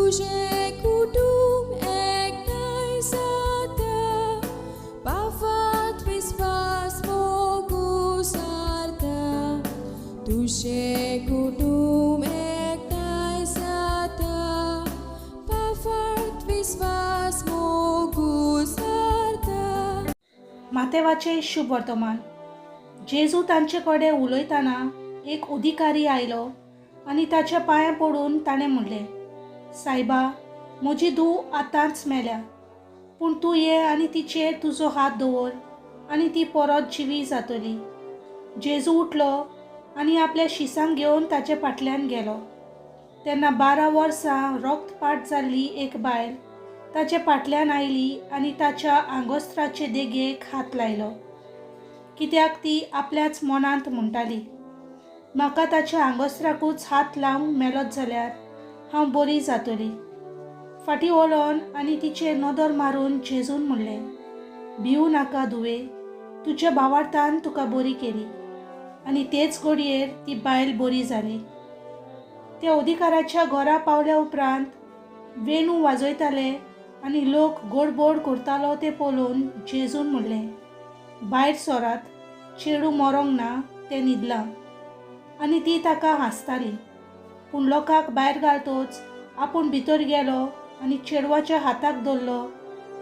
तुजें कुटुंब एकठांय जाता, पाफात विस्वास मोगू सारता. तुजें कुटुंब एकठांय जाता, पाफात विस्वास मोगू सारता. मातेवाचें शुभ वर्तमान. जेजू तांचे कडेन उलयतना एक अधिकारी आयलो आनी ताच्या पांयां पडून ताणें म्हणलें, सायबा, म्हजी धूव आतांच मेल्या, पूण तूं ये आनी तिचेर तुजो हात दवर आनी ती परत जिवी जातली. जेजू उठलो आनी आपल्या शिसांक घेवन ताचे फाटल्यान गेलो. तेन्ना 12 वर्सां रक्तपात जाल्ली एक बायल ताचे फाटल्यान आयली आनी ताच्या आंगोस्त्राचे देगेक हात लायलो, कित्याक ती आपल्याच मनांत म्हणटाली, म्हाका ताच्या आंगोस्त्राकूच हात लावंक मेलोत जाल्यार हांव बरी जातली. फाटीं वळोन आनी तिचेर नदर मारून जेजून म्हणलें, भिवू नाका धुवे, तुज्या भावार्थान तुका बरी केली. आनी तेच घडयेर ती बायल बरी जाली. त्या अधिकाराच्या घरा पावल्या उपरांत वेणू वाजयताले आनी लोक गोडबोड करतालो तें पळोवन जेजून म्हणलें, भायर सरात, चेडूं मरोंक ना, तें न्हिदलां. आनी ती ताका हांसताली. पूण लोकांक भायर घालतच आपूण भितर गेलो आनी चेडवाच्या हाताक धरलो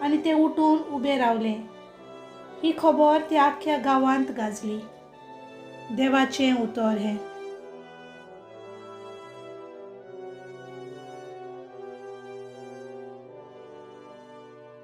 आनी तें उठून उबें रावलें. ही खबर त्या आख्ख्या गांवांत गाजली. देवाचें उतर हें.